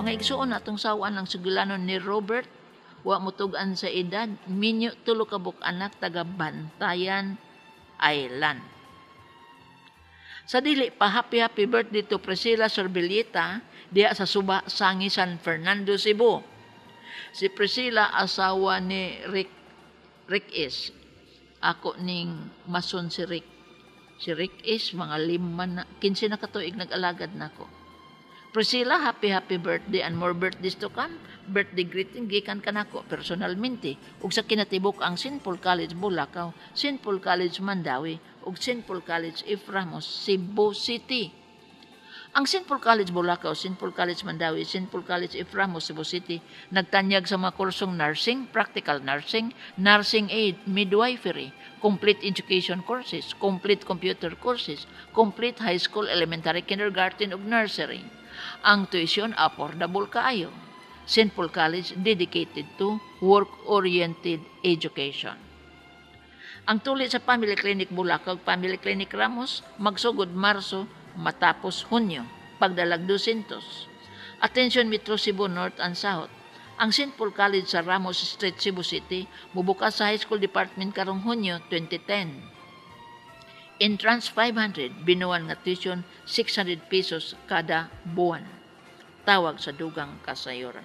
Mga igsuon, atong sawan ang sugilanon ni Robert, wa motug-an sa edad, minyo, tulo ka buok anak, taga Bantayan Island. Sa dili pa, happy happy birthday to Priscilla Sorbilleta diha sa Suba Sangi, San Fernando, Cebu. Si Priscilla, asawa ni Rick, Rick is. Ako ning mason si Rick. Si Rick is mga 5 na, 15 na katuig nag-alagad nako. Priscilla, happy happy birthday and more birthdays to come. Birthday greeting gikan kanako personalmente ug sa kinatibuk ang St. Paul College Bulacau, St. Paul College Mandaue ug St. Paul College F. Ramos, Cebu City. Ang St. Paul College Bulacau, St. Paul College Mandaue, St. Paul College F. Ramos, Cebu City nagtanyag sa mga kursong nursing, practical nursing, nursing aid, midwifery, complete education courses, complete computer courses, complete high school, elementary, kindergarten ug nursery. Ang tuition affordable kaayo. St. Paul College, dedicated to work-oriented education. Ang tuli sa Family Clinic Bulacau, Family Clinic Ramos, magsugod Marso, matapos Hunyo, pagdalag 200. Attention Metro Cebu North and South. Ang St. Paul College sa Ramos Street, Cebu City, mubukas sa High School Department karong Hunyo 2010. Entrance 500, binuan nga tuition 600 pesos kada buwan. Tawag sa dugang kasayuran.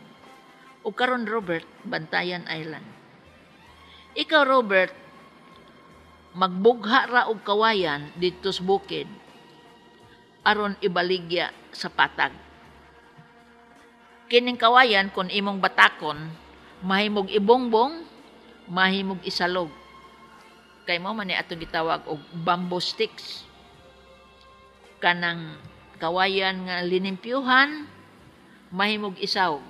O karon, Robert, Bantayan Island. Ikaw, Robert, magbugha ra og kawayan didto sa bukid aron ibaligya sa patag. Kining kawayan, kung imong batakon, mahimog ibongbong, mahimog isalog. Kay mao man ni atong gitawag og bamboo sticks. Kanang kawayan nga linimpyuhan, mahimog isawg.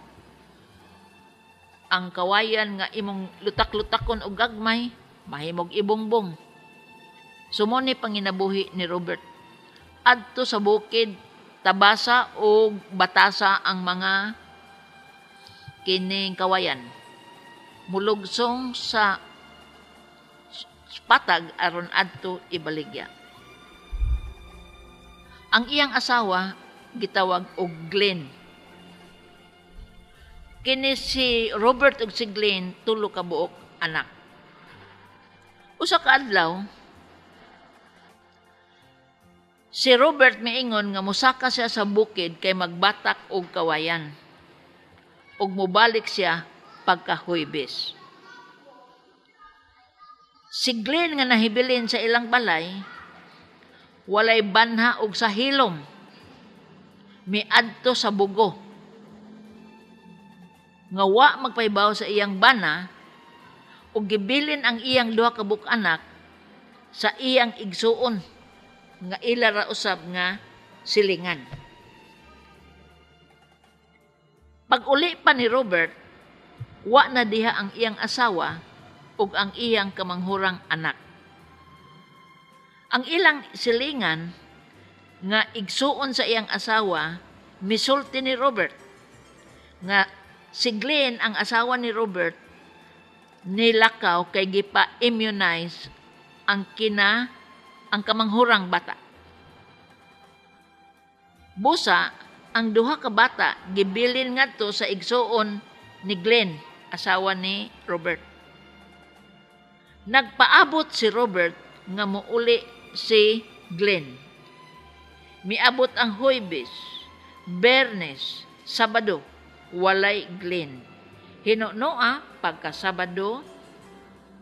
Ang kawayan nga imong lutak-lutakon og gagmay, mahimog ibongbong. So mao ni panginabuhi ni Robert. Adto sa bukid, tabasa o batasa ang mga kining kawayan. Mulugsong sa patag aron adto ibaligya. Ang iyang asawa gitawag og Glenn. Kini si Robert ug si Glenn, tulo ka buok anak. Usa ka adlaw, si Robert miingon nga mosaka siya sa bukid kay magbatak og kawayan. Ug mobalik siya pagka Huwebes. Si Glenn nga nahibilin sa ilang balay, walay banha og sa hilom. Miadto sa Bugo. Nga wa magpahibaw sa iyang bana ug gibilin ang iyang duha ka buok anak sa iyang igsuon nga ila ra usab nga silingan. Pag-uli pa ni Robert, wa na diha ang iyang asawa ug ang iyang kamanghurang anak. Ang ilang silingan nga igsuon sa iyang asawa, misulti ni Robert nga si Glenn, ang asawa ni Robert, nilakaw kay gipa-immunize ang kamanghurang bata. Busa, ang duha ka bata gibilin ngadto sa igsuon ni Glenn, asawa ni Robert. Nagpaabot si Robert nga muuli si Glenn. Miabot ang Huwebes, Biyernes, Sabado, walay Glenn. Hinunoa, pagka Sabado,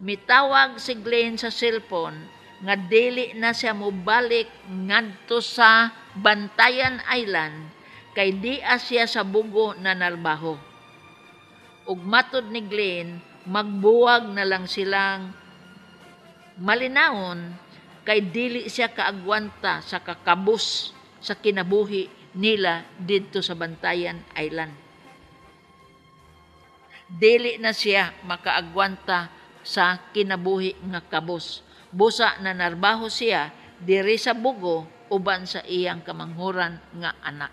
mitawag si Glenn sa cellphone nga dili na siya mobalik ngadto sa Bantayan Island kay dia siya sa Bugo na narbaho. Ug matod ni Glenn, magbuwag na lang silang malinawon kay dili siya kaagwanta sa kakabos sa kinabuhi nila didto sa Bantayan Island. Dili na siya makaagwanta sa kinabuhi nga kabos. Busa na narbaho siya diri sa Bugo uban sa iyang kamanghuran nga anak.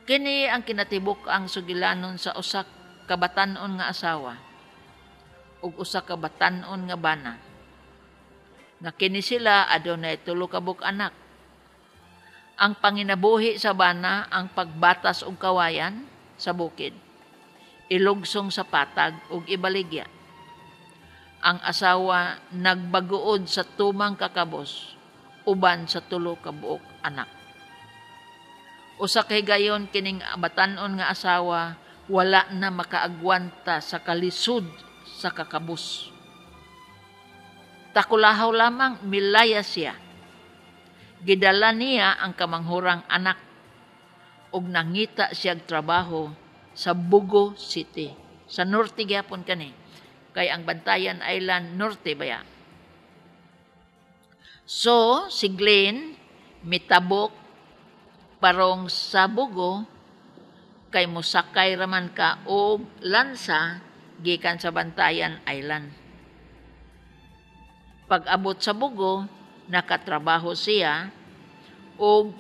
Kini ang kinatibuk ang sugilanon sa usa ka batan-on nga asawa ug usa ka batan-on nga bana. Nga kini sila adunay tulo ka buok anak. Ang panginabuhi sa bana ang pagbatas og kawayan. sa bukid. Ilugsong sa patag ug ibaligya. Ang asawa nagbaguod sa tumang kakabos uban sa tulo ka buok anak. Usa ka higayon, kining batan-on nga asawa wala na makaagwanta sa kalisod sa kakabos. Takulahaw lamang, milaya siya. Gidala niya ang kamanghurang anak ug nangita siyag trabaho sa Bogo City. Sa norte gyapon kani. Kay ang Bantayan Island, norte baya. So, si Glenn mitabok parong sa Bogo kay mosakay raman ka og lansa gikan sa Bantayan Island. Pag-abot sa Bogo, nakatrabaho siya og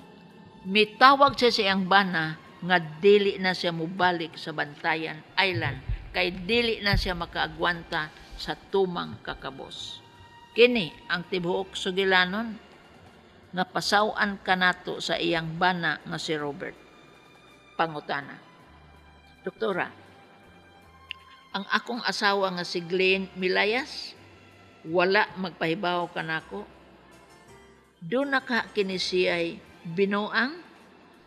mitawag siya sa iyang bana nga dili na siya mobalik sa Bantayan Island kay dili na siya makaagwanta sa tumang kakabos. Kini ang tibuok sugilanon nga pasaw-an kanato sa iyang bana nga si Robert. Pangutana. Doktora, ang akong asawa nga si Glenn milayas, wala magpahibaw kanako. Duna ka kini siya'y binuang,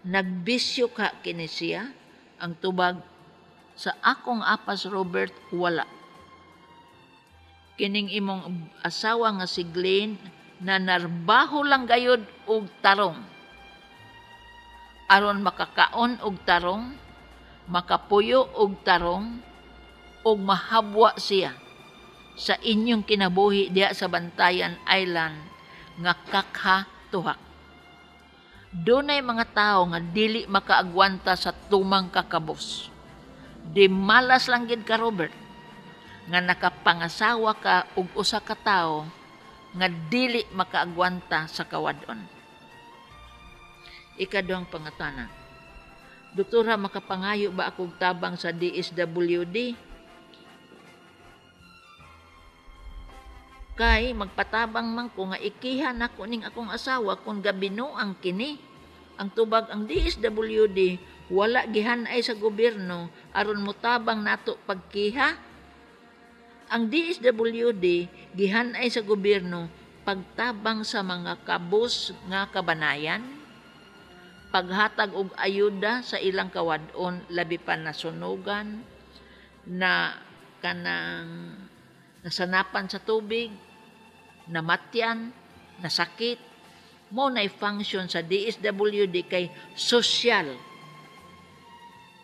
nagbisyo ka kini siya? Ang tubag sa akong apas Robert, wala. Kining imong asawa nga si Glenn nanarbaho lang gayod og tarong. Aron makakaon og tarong, makapuyo og tarong, og mahabwa siya sa inyong kinabuhi diha sa Bantayan Island nga kakha tuhak. Dunay mga tao nga dili makaagwanta sa tumang kakabos. Di malas lang gid ka, Robert, nga nakapangasawa ka og usa ka tawo nga dili makaagwanta sa kawad-on. Ikaduhang pangutana. Doktora, makapangayo ba akong tabang sa DSWD? Kay magpatabang man ko nga ikiha nako ning akong asawa kung gabinuang kini. Ang tubag, ang DSWD wala gihanay sa gobyerno aron motabang nato pagkiha. Ang DSWD gihanay sa gobyerno pagtabang sa mga kabus nga kabanayan, paghatag og ayuda sa ilang kawad-on, labi pa nasunugan, na kanang nasanapan sa tubig, namatyan, nasakit. Mo na function sa DSWD kay social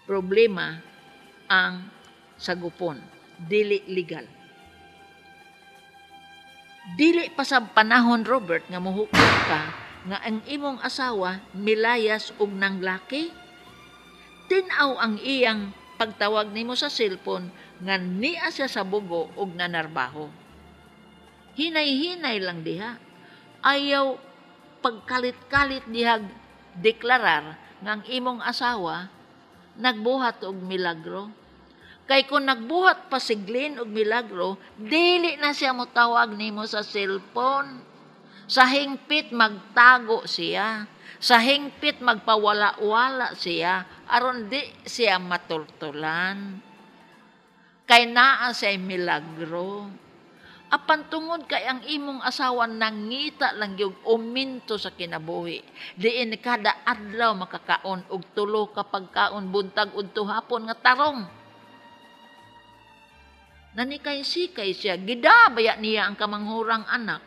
problema ang sagupon, dili legal. Dili pa sa panahon, Robert, nga muhukot ka nga ang imong asawa milayas og nanglaki. Tin-aw ang iyang pagtawag nimo sa cellphone nga niya siya sa Bogo og nanarbaho. Hinay-hinay lang diha. Ayaw pagkalit-kalit diha deklarar nga ang imong asawa nagbuhat og milagro. Kay kung nagbuhat pa si Glenn og milagro, dili na siya motawag nimo sa cellphone. Sa hingpit magtago siya. Sa hingpit magpawala-wala siya aron di siya matultulan. Kay naa siya milagro. Apan tungod kay ang imong asawa nangita lang gyud uminto sa kinabuhi. Diin kada adlaw makakaon og tulo ka pagkaon, buntag udto hapon, nga tarong. Nanikay-sikay siya, gidabaya niya ang kamanghurang anak.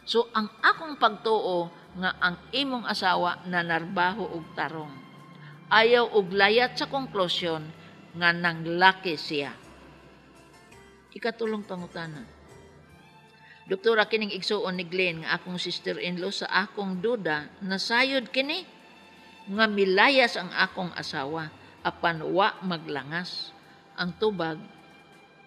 So ang akong pagtuo nga ang imong asawa nanarbaho og tarong. Ayaw og layat sa konklusyon nga nanglaki siya. Ikatulong pangutana. Doktora, kining igsuon ni Glenn nga akong sister-in-law, sa akong duda nasayod kini nga milayas ang akong asawa apan wa maglangas. Ang tubag,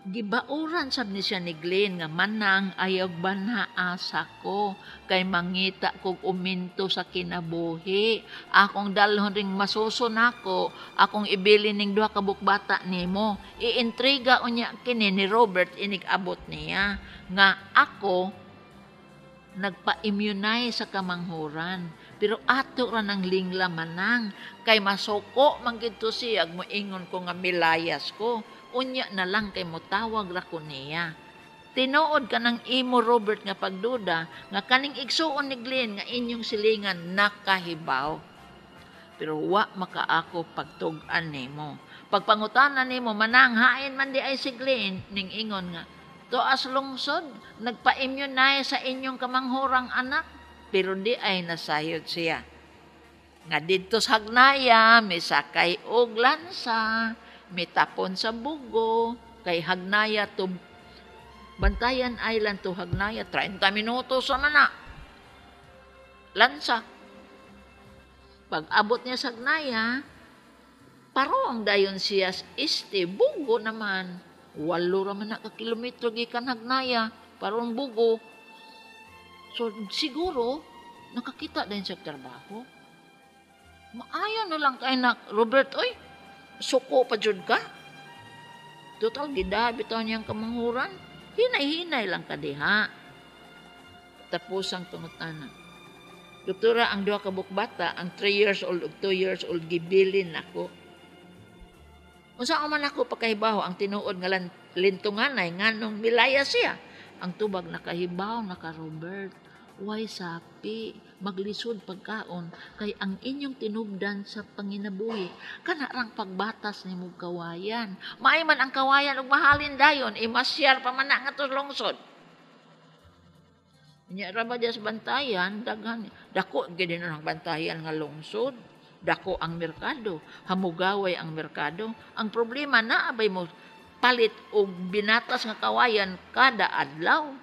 gibauran sab ni siya ni Glenn nga manang, ayaw banha asa ko kay mangita kog uminto sa kinabuhi. Akong dalhon ring masuso nako, akong ibilin ning duha ka bata nimo. Iintriga unya kini ni Robert inig abot niya nga ako nagpa-immunize sa kamanghuran. Pero ato ra nang lingla manang kay masuko man gid to siya moingon ko nga milayas ko. Unya na lang kay motawag ra ko niya. Tinuod ka ng imo, Robert, nga pagduda nga kaning igsuon ni Glenn nga inyong silingan nakahibaw. Pero wa makaako pagtug-an nimo. Pagpangutana nimo, "Manang, hain man di ay si Glenn?" ning ingon nga tuas lungsod nagpa-immunize sa inyong kamanghurang anak, pero di ay nasayod siya nga didto sa Hagnaya misakay og lansa, mitapon sa Bugo, kay Hagnaya to Bantayan Island to Hagnaya 30 minutos sa mana lansa. Pag abot niya sa Hagnaya, parong dayon siya este Bugo naman. 8 ra man na ka kilometro gikan Hagnaya parong Bugo. So siguro nakakita din siya trabaho. Maayo na lang kay na Robert, oy. Suko pa jud ka. Total gida bitaw niyang kamanghuran. Hinay-hinay lang ka diha. Tapos ang pangutana. "Doktora, ang duha ka bata, ang 3 years old ug 2 years old, gibilin nako. Unsa man ako pagkahibaw ang tinuod nga lintunganay nganong milaya siya?" Ang tubag, nakahibaw na ka, Robert. Way sapi, maglisod pagkaon kay ang inyong tinubdan sa panginabuhi kana rang pagbatas nimo kawayan. Maay man ang kawayan ug mahalin dayon, imasyar pa man na nga lungsod. Nya ra ba sa Bantayan, daghan dako gid ang Bantayan nga lungsod. Dako ang merkado, hamugaway ang merkado. Ang problema na abay mo palit og binatas nga kawayan kada adlaw.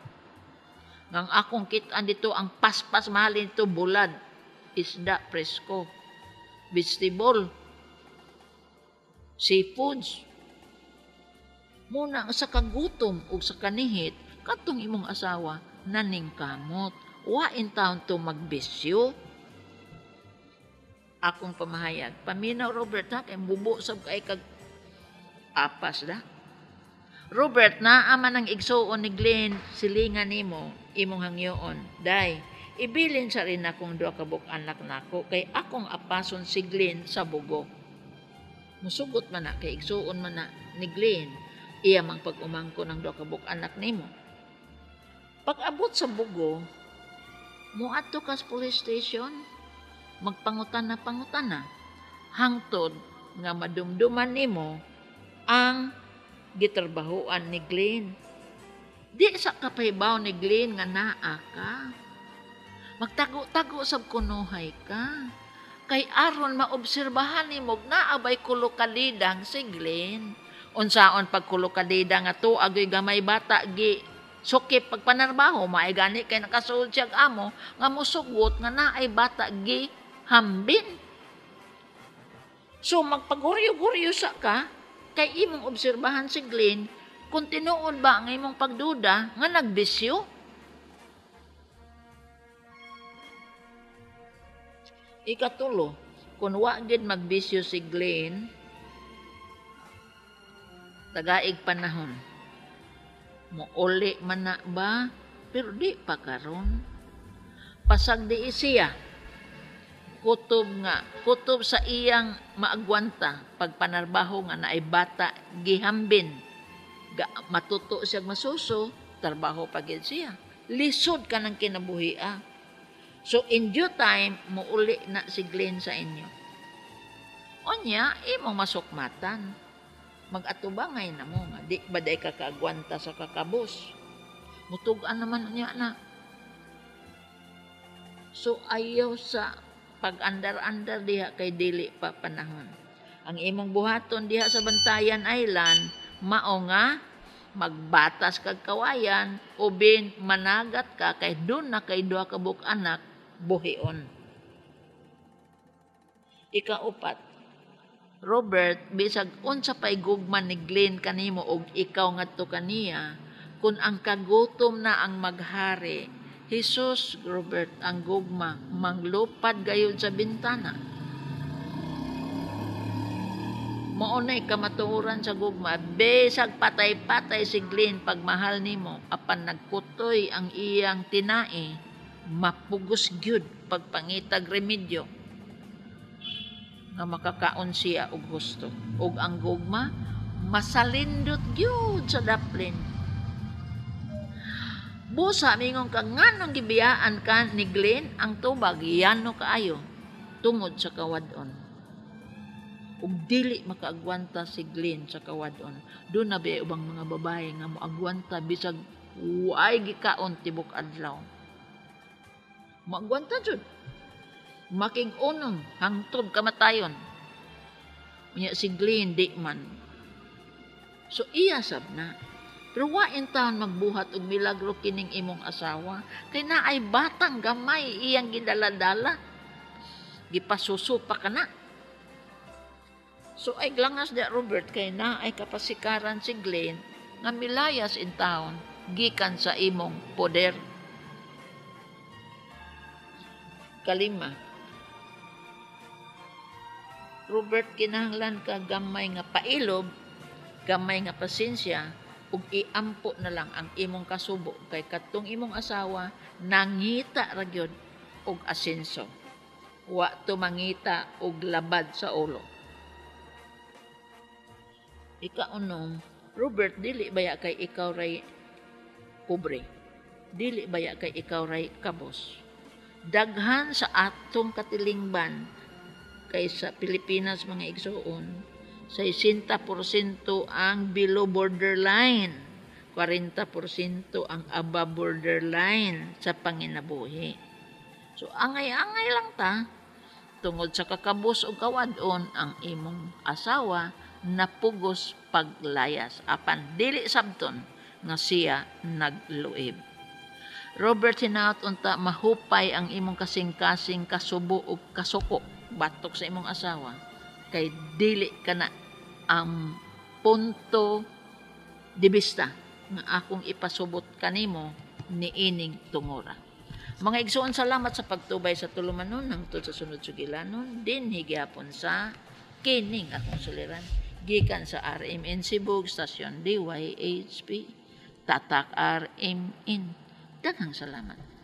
Ngang akong kit-an dito ang paspas mahalin dito bulad, isda presko, vegetable, seafoods. Muna sa kagutom ug sa kanihit, katong imong asawa naning kamot. Wa in town to magbisyo. Akong pamahayag. Paminaw, Robert, ha, kay mubo sab kay kag apas da. Robert, naa man ang igsuon ni Glenn, silingan nimo, imong hangyoon. "Day, ibilin sa rin akong duha ka buok anak nako kay akong apason si Glenn sa Bugo." Musugot man na kay igsuon man na ni Glenn, iya mang pag-umangko ng duha ka buok anak nimo. Pag abot sa Bugo, muadto ka sa police station, magpangutana pangutana hangtod nga madumduman nimo ang gitrabahoan ni Glenn. Di sa kapahibaw ni Glenn nga naa ka. Magtago-tago sab kunuhay ka. Kay aron maobserbahan nimo naa bay kulukalidang si Glenn. Unsaon pagkulukalida nga tuagoy gamay bata gi sukip pagpanarbaho, maay gani kay nakasuod siya amo nga musugot nga naay bata gi hambin. So magpaguryo-guryo sa ka kay imong obserbahan si Glenn kung tinuod ba ang imong pagduda nga nagbisyo. Ikatulo, kung wa gid magbisyo si Glenn, tagaig panahon. Muuli man na ba? Pero di pa karon. Pasag di siya. Kutob nga, kutob sa iyang maagwanta pagpanarbaho nga naay bata gihambin. Matuto siya masuso, trabaho pa gid siya. Lisod ka ng kinabuhia. So in due time, muuli na si Glenn sa inyo. Unya, imong masukmatan. Mag-atubangay na mo nga di ba day ka kaagwanta sa kakabos. Mutug-an naman unya na. So ayaw sa pag-andar-andar diha kay dili pa panahon. Ang imong buhaton diha sa Bantayan Island, mao nga magbatas kag kawayan o bin managat ka kay dun na kay duha ka buok anak buhion. Ikaupat, Robert, bisag unsa pay gugma ni Glenn kanimo og ikaw ngadto kaniya, kun ang kagutom na ang maghari, Jesus, Robert, ang gugma manglupad gayud sa bintana. Mao na'y kamatuoran sa gugma, bisag patay-patay si Glenn pagmahal nimo, apan nagkutoy ang iyang tinai, Mapugos gyud pagpangitag remedyo nga makakaon siya og husto. Ug ang gugma masalindot gyud sa daplin. Busa mingon ka, nganong gibiyaan ka ni Glenn? Ang tubag, yano kaayo tungod sa kawad-on. Ug dili makaagwanta si Glenn sa kawad-on. Doon na ba ubang mga babae nga moagwanta bisag waay gikaon tibok adlaw? Moagwanta jud. Makig-unom hangtod kamatayon. Unya si Glenn di man. So iya sab na. Pero wa taon magbuhat og milagro kining imong asawa kay naay batang gamay iyang gidala-dala. Gipasuso pa kana. So ay glangas da, Robert, kay naay kapasikaran si Glenn nga milayas in town gikan sa imong poder. Kalima, Robert, kinahanglan ka gamay nga pailob, gamay nga pasensya, ug iampo na lang ang imong kasubo kay katong imong asawa nangita ra gyud og asenso. Wa to mangita og labad sa ulo. Ikaunom, Robert, dili baya kay ikaw ray pobre? Dili baya kay ikaw ray kabos? Daghan sa atong katilingban kay sa Pilipinas, mga igsuon, 60% ang below borderline, 40% ang above borderline sa panginabuhi. So angay-angay lang ta tungod sa kakabos o kawad-on, ang imong asawa napugos paglayas apan dili sabton nga siya nagluib. Robert, hinaot unta mahupay ang imong kasing-kasing kasubo o kasuko batok sa imong asawa kay dili kana ang punto de vista nga akong ipasubot kanimo niining tungura. Mga igsoon, salamat sa pagtubay sa tulumanon hangtod sa sunod sugilanon dinhi gihapon sa kining akong suliran gikan sa RMN Cebu, Stasyon DYHP, Tatak RMN. Daghang salamat.